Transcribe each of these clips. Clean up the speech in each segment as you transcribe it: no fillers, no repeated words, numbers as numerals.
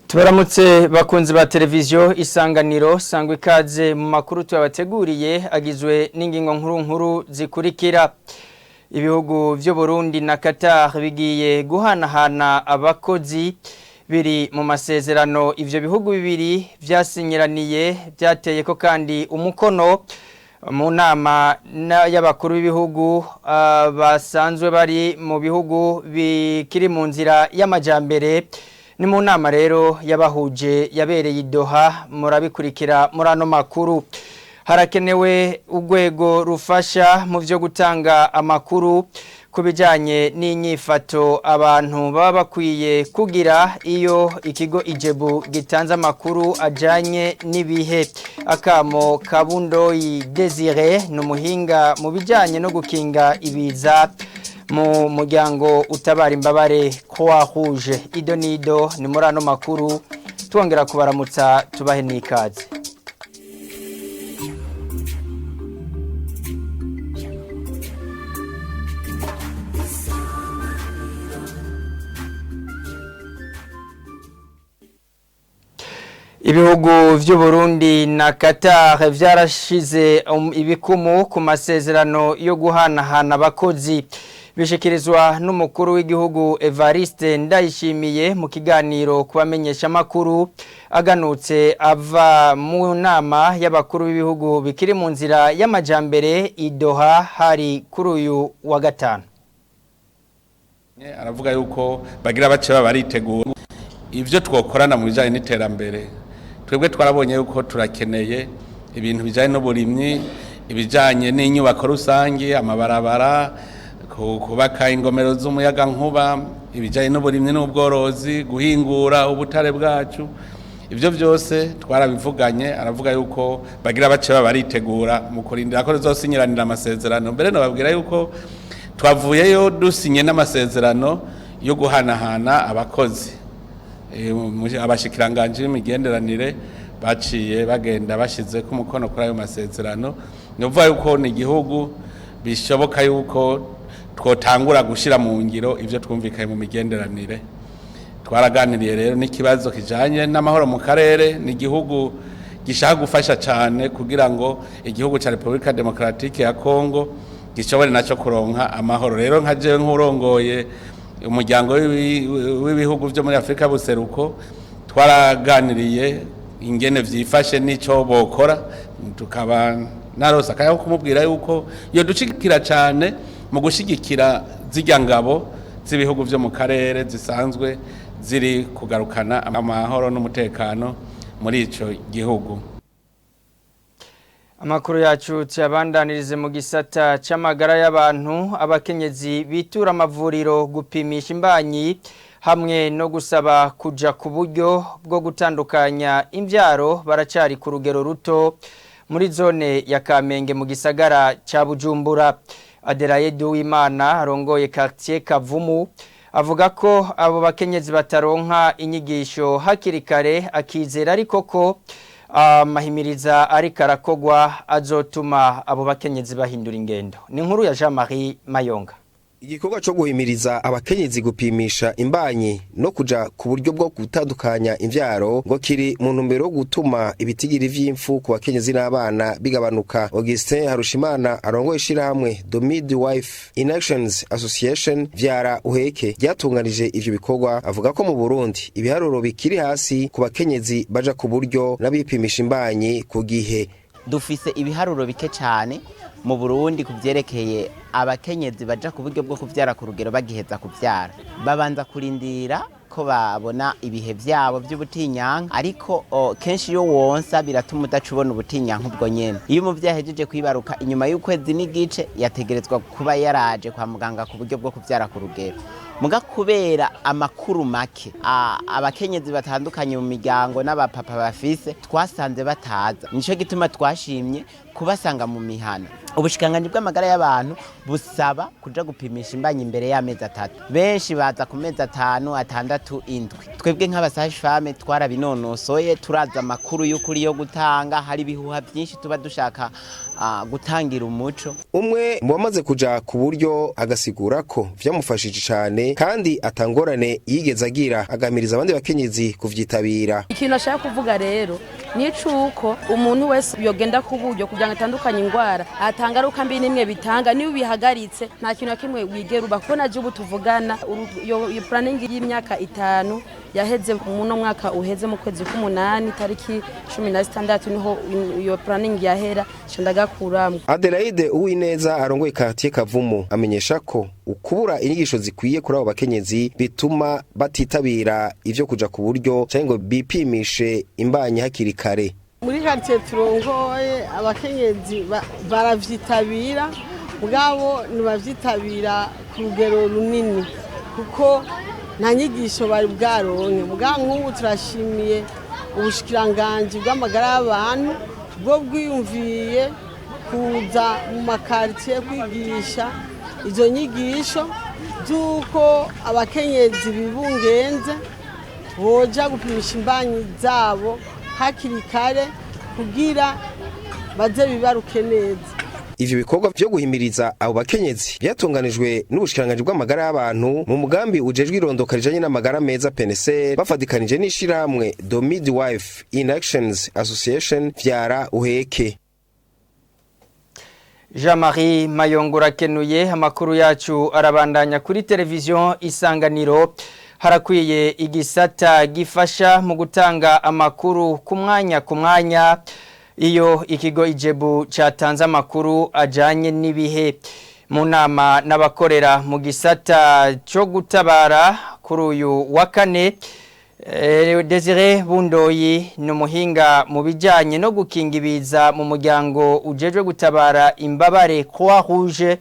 Tubaramutse bakunzi ba televiziyo Isanganiro, sangwa ikaze mu makuru tuyabateguriye agizwe n'ingingo nkuru nkuru zikurikira. Ibihugu vy'u Burundi na Qatar bigiye guhanahana abakozi biri mu masezerano ivyo bihugu bibiri vyasinyiraniye, byateye ko kandi umukono mu nama y'abakuru b'ibihugu basanzwe bari mu bihugu bikiri mu nzira y'amajambere. Ni mu nama rero yabahuje yabereye Doha, murabikurikira muri ano makuru. Harakenewe urwego rufasha mu byo gutanga amakuru ku bijyanye n'inyifato abantu baba bakwiye kugira iyo ikigo Ijebu gitanze amakuru ajyanye n'ibihe. Akamo Kabundoyi Desire ni umuhinga mu bijyanye no gukinga ibiza mu muryango utabara imbabare Croix Rouge. Ido nido ni muri ano makuru, twongera kubaramutsa tubahe n'ikaze. Ibihugu vy'u Burundi na Qatar vyarashize ibikumu ku masezerano yo guhanahana abakozi, bishikirizwa n'umukuru w'igihugu Evariste Ndayishimiye mu kiganiro kubamenyesha makuru aganutse ava mu nama y'abakuru b'ibihugu bikiri mu nzira y'amajambere i Doha hari kuri uyu wa gatanu. Aravuga yuko bagira bace baritegura ivyo twokorana mu bijanye n'iterambere. Twebwe twarabonye yuko turakeneye ibintu bijanye n'uburimyi, ibijanye n'inyubako rusange, amabarabara, kubaka ingomero z'umuyaga nkuba, ibijanye n'uburimyi n'ubworozi, guhingura ubutare bwacu. Ivyo byose twarabivuganye. Aravuga yuko bagira bace baritegura mu kurindira ko zosinyiranira amasezerano. Mbere no babwira yuko twavuyeyo dusinye n'amasezerano yo guhanahana abakozi. Abashikiranganje b'imigenderanire baciye bagenda bashize ku mukono kuri ayo masezerano. Ni ukuvuga yuko ni igihugu bishoboka yuko twotangura gushira mu ngiro ivyo twumvikanye mu migenderanire. Twaraganiriye rero n'ikibazo kijanye n'amahoro mu karere. Ni igihugu gishaka gufasha cyane kugira ngo igihugu ca Republika Demokratike ya Kongo gishobore naco kuronka amahoro. Rero nka jewe nk'urongoye umuryango w'ibihugu vyo muri Afrika buseruko, twaraganiriye ingene vyifashe n'ico bokora, tukaba narose akaya kumubwira yuko yo dushigikira cyane mu gushigikira zirya ngabo z'ibihugu vyo mu karere zisanzwe ziri kugarukana amahoro n'umutekano muri ico gihugu. Amakuru yacu tuyabandanirize mu gisata c'amagara y'abantu. Abakenyezi bitura amavuriro gupimisha imbanyi hamwe no gusaba kuja ku buryo bwo gutandukanya imvyaro baracari ku rugero ruto muri zone ya Kamenge mu gisagara ca Bujumbura. Adelaide Uwimana arongoye quartier Kavumu avuga ko abo bakenyezi bataronka inyigisho hakiri kare, akizera ariko ko amahimiriza ariko arakogwa azotuma abo bakenyezi bahindura ingendo. Ni inkuru ya Jean Marie Mayonga. Igikorwa cyo guhimiriza abakenyezi gupimisha imbanyi no kuja ku buryo bwo gutandukanya imvyaro ngo kiri mu ntumbero yo gutuma ibitigiri vy'impfu ku bakenyezi n'abana bigabanuka. Augustin Harushimana arongoye ishirahamwe The Midwife in Actions Association Vyara Uheke ryatunganije ivyo bikorwa, avuga ko mu Burundi ibiharuro bikiri hasi ku bakenyezi baja ku buryo n'abipimisha imbanyi ku gihe. Dufise ibiharuro bike cyane mu Burundi kuvyerekeye abakenyezi baja ku buryo bwo kuvyara ku rugero bagiheza kuvyara. Babanza kurindira ko babona ibihe vyabo vy'ubutinyanka, ariko kenshi iyo wonsa biratuma udaca ubona ubutinyanka ubwo nyene. Iyo umuvyeyi ahejeje kwibaruka inyuma y'ukwezi n'igice yategerezwa kuba yaraje kwa muganga ku buryo bwo kuvyara ku rugero. Muga kubera amakuru make abakenyezi batandukanye mu miryango n'abapapa bafise, twasanze bataza. Nico gituma twashimye kubasanga mu mihana. Ubushikiranganji bw'amagara y'abantu busaba kuja gupimisha imbanyi imbere y'amezi 3. Benshi baza ku mezi 5, 6, 7. Twebwe nk'abasage-femme twarabinonosoye, turaza amakuru y'ukuri yo gutanga. Hari ibihuha byinshi tuba dushaka gutangira umuco. Umwe mu bamaze kuja ku buryo agasigura ko vyamufashije cane kandi atangorane yigeze agira, agamiriza abandi bakenyezi kuvyitabira. Ikintu ashaka kuvuga rero ni cuko umuntu wese yogenda ku buryo kugira ngo atandukanye ingwara, atangaruka mbi nimwe bitanga niyo bihagaritse, nta kintu na kimwe wigera uba. Kuko naje ubu tuvugana iyo planning y'imyaka 5 yaheze muno mwaka uheze mu kwezi k'umunani tariki 16, niho iyo planning yahera ndagakuramwo. Adelaide Uwineza arongoye quartier Kavumu amenyesha ko ukubura inyigisho zikwiye kuri abo bakenyezi bituma batitabira ivyo kuja ku buryo canke ngo bipimishe imbanyi hakiri kare. Muri quartier turongoye abakenyezi baravyitabira, mugabo ntibavyitabira ku rugero runini kuko nta nyigisho bari bwaronke. Mugabo nk'ubu turashimiye ubushikiranganji bw'amagara y'abantu bwo bwiyumviye kuza mu makaritiye kwigisha izo nyigisho z'uko abakenyezi bibungenze boja gupimisha imbanyi zabo hakiri kare kugira baze bibaruke neza. Ivyo bikorwa vyo guhimiriza abo bakenyezi byatunganijwe n'ubushikiranganji bw'amagara y'abantu mu mugambi ujejwe irondoka rijanye n'amagara meza PNSR, bafatikanije n'ishirahamwe The Midwife in Actions Association Vyara Uheke. Jean-Marie Mayongora kenuye. Amakuru yacu arabandanya kuri televiziyo Isanganiro. Harakwiye igisata gifasha mu gutanga amakuru ku mwanya ku mwanya iyo ikigo Ijebu cyatanze amakuru ajanye n'ibihe. Mu nama n'abakorera mu gisata cyo gutabara kuri uyu wa kane, Desire Bundoyi ni umuhinga mu bijyanye no gukinga ibiza mu muryango ujejwe gutabara imbabare Croix Rouge,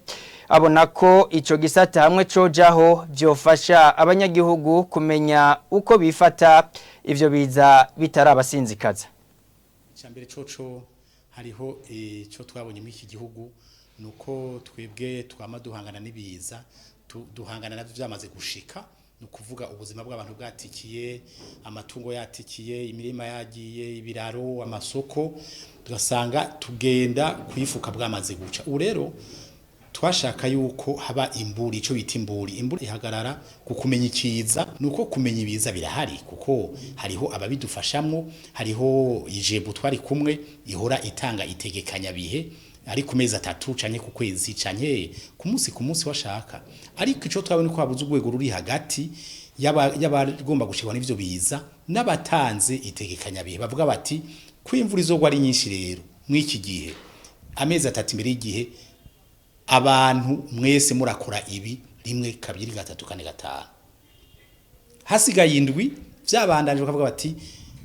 abona ko ico gisata hamwe cojaho byofasha abanyagihugu kumenya uko bifata ivyo biza bitarabasinzikaza. Icambere coco hariho ico twabonye muri iki gihugu nuko twebwe twama duhangana n'ibiza, duhangana navyo vyamaze gushika, nukuvuga ubuzima bw'abantu bwatikiye, amatungo yatikiye, imirima yagiye, ibiraro, amasoko, tugasanga tugenda kuyifuka bwamaze guca. Ubu rero twashaka yuko haba imburi, ico bita imburi. Imburi ihagarara ku kumenya ikiza, nuko kumenya ibiza birahari kuko hariho ababidufashamwo, hariho Ijebu twari kumwe ihora itanga itegekanya bihe ari ku mezi 3 canke ku kwezi canke ku munsi ku munsi washaka. Ariko ico twabonye ko habuze urwego ruri hagati y'abagomba gushikwa n'ivyo biza n'abatanze itegekanya bihe, bavuga bati kwimvura izogwa ari nyinshi rero mw'iki gihe amezi 3 imbere y'igihe abantu mwese murakora ibi 1 2 3 4 5, hasigaye 7 vyabandanje bakavuga bati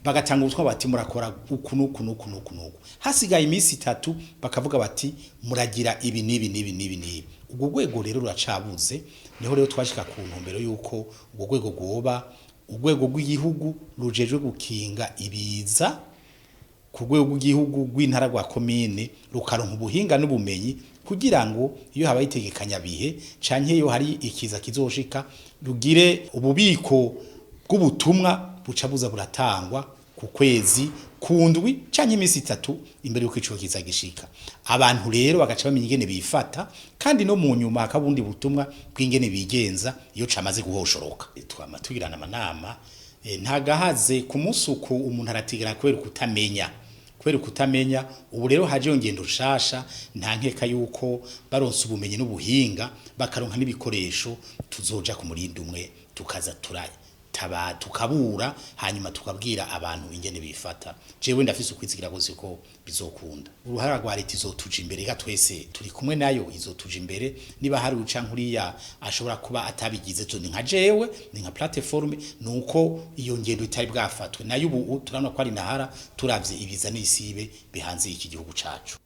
bagatanga ubutwa bati murakora uku nuku nuku nuku nuku, hasigaye iminsi 3 bakavuga bati muragira ibi nibi nibi nibi nibi. Ubwo rwego rero ruracabuze. Niho rero twashika ku ntumbero yuko ubwo rwego gwoba urwego rw'igihugu rujejwe gukinga ibiza ku rwego rw'igihugu rw'intara rwa komine, rukaronka ubuhinga n'ubumenyi kugira ngo iyo habaye itegekanya bihe canke iyo hari ikiza kizoshika rugire ububiko bw'ubutumwa buca buza buratangwa ku kwezi kundwi canke iminsi 3 imbere yuko ico kiza gishika. Abantu rero bagaca bamenya ingene bifata, kandi no mu nyuma hakabundi butumwa bw'ingene bigenza iyo camaze guhoshoroka. Twama tugirana amanama ntagahaze ku musuku umuntu aratigera kubera kutamenya, kubera kutamenya. Ubu rero haje ngendo nshasha, nta nkeka yuko baronse ubumenyi n'ubuhinga bakaronka n'ibikoresho tuzoja ku murindi umwe tukaza turataba tukabura, hanyuma tukabwira abantu ingene bifata. Jewe ndafise ukwizigira gose ko bizokunda. Uruhara rwa leta izotuja imbere, ga twese turi kumwe nayo izotuja imbere. Niba hari uca nkuriya ashobora kuba atabigize, to ni nka jewe ni nka plateforme, nuko iyo ngendo itari bwafatwe nayo. Ubu turabona ko ari nahara turavye ibiza n'isibe bihanze iki gihugu cacu.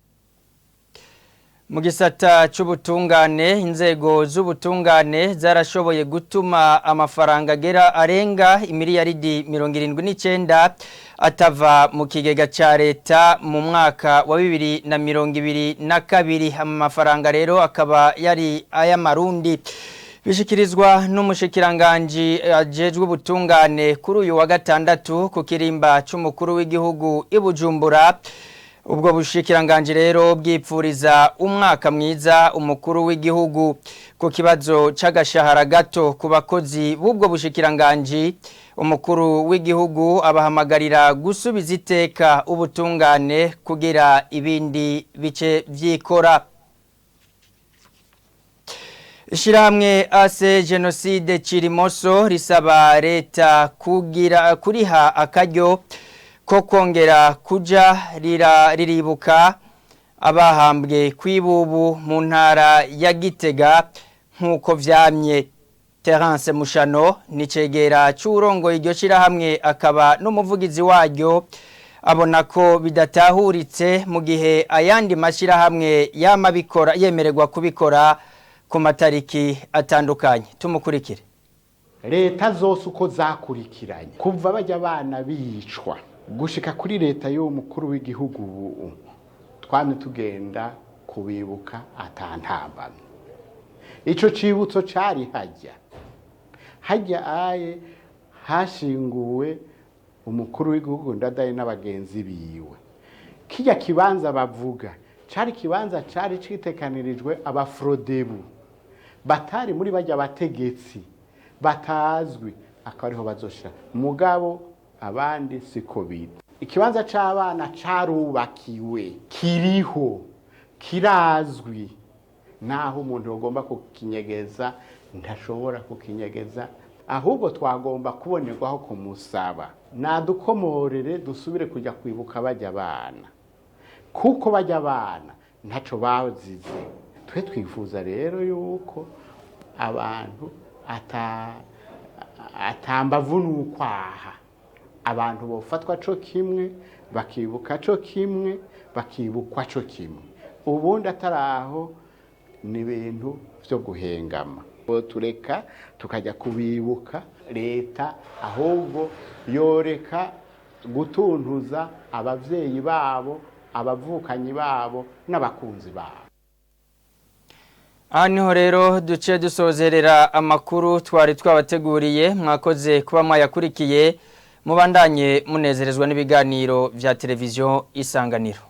Mu gisata c'ubutungane, inzego z'ubutungane zarashoboye gutuma amafaranga agera arenga imiliyaridi 79 atava mu kigega ca leta mu mwaka wa 2022. Amafaranga rero akaba yari ay'amarundi. Bishikirizwa n'umushikiranganji ajejwe ubutungane kuri uyu wa gatandatu ku kirimba c'umukuru w'igihugu i Bujumbura. Ubwo bushikiranganji rero bwipfuriza umwaka mwiza umukuru w'igihugu. Ku kibazo c'agashahara gato ku bakozi b'ubwo bushikiranganji, umukuru w'igihugu abahamagarira gusubiza iteka ubutungane kugira ibindi bice vyikora. Ishirahamwe AC Genocide Cirimoso risaba leta kugira kuriha akaryo ko kongera kuja riribuka abahambwe kwibubu mu ntara ya Gitega nkuko vyamye. Terence Mushano nicegera c'urongo iryo shirahamwe akaba n'umuvugizi waryo, abona ko bidatahuritse mu gihe ayandi mashirahamwe yama bikora yemererwa kubikora ku matariki atandukanye. Tumukurikire. Leta zose uko zakurikiranye kuva bajya abana bicwa gushika kuri leta y'uwo mukuru w'igihugu ubu, twamye tugenda kubibuka atantambamye. Ico cibutso cari hajya hajya aye hashinguwe umukuru w'igihugu Ndadaye n'abagenzi biwe. Kijya kibanza bavuga cari kibanza cari citekanirijwe abafrodebu batari muri bajya bategetsi batazwi, akaba ariho bazoshira mugabo abandi siko bita. Ikibanza c'abana carubakiwe, kiriho, kirazwi, naho umuntu yogomba kukinyegeza ntashobora kukinyegeza, ahubwo twagomba kubonerwaho kumusaba nadukomorere dusubire kujya kwibuka bajya abana, kuko bajya abana ntaco bazize. Twe twifuza rero yuko abantu atambavu n'ukwaha, abantu bofatwa co kimwe, bakibuka co kimwe, bakibukwa co kimwe. Ubundi ataraho ni ibintu vyo guhengama. Tureka tukajya kubibuka, leta ahubwo yoreka gutuntuza abavyeyi babo, abavukanyi babo n'abakunzi babo. Aha niho rero duce dusozerera amakuru twari twabateguriye. Mwakoze kuba mwayakurikiye, mubandanye munezerezwa n'ibiganiro vya televiziyo Isanganiro.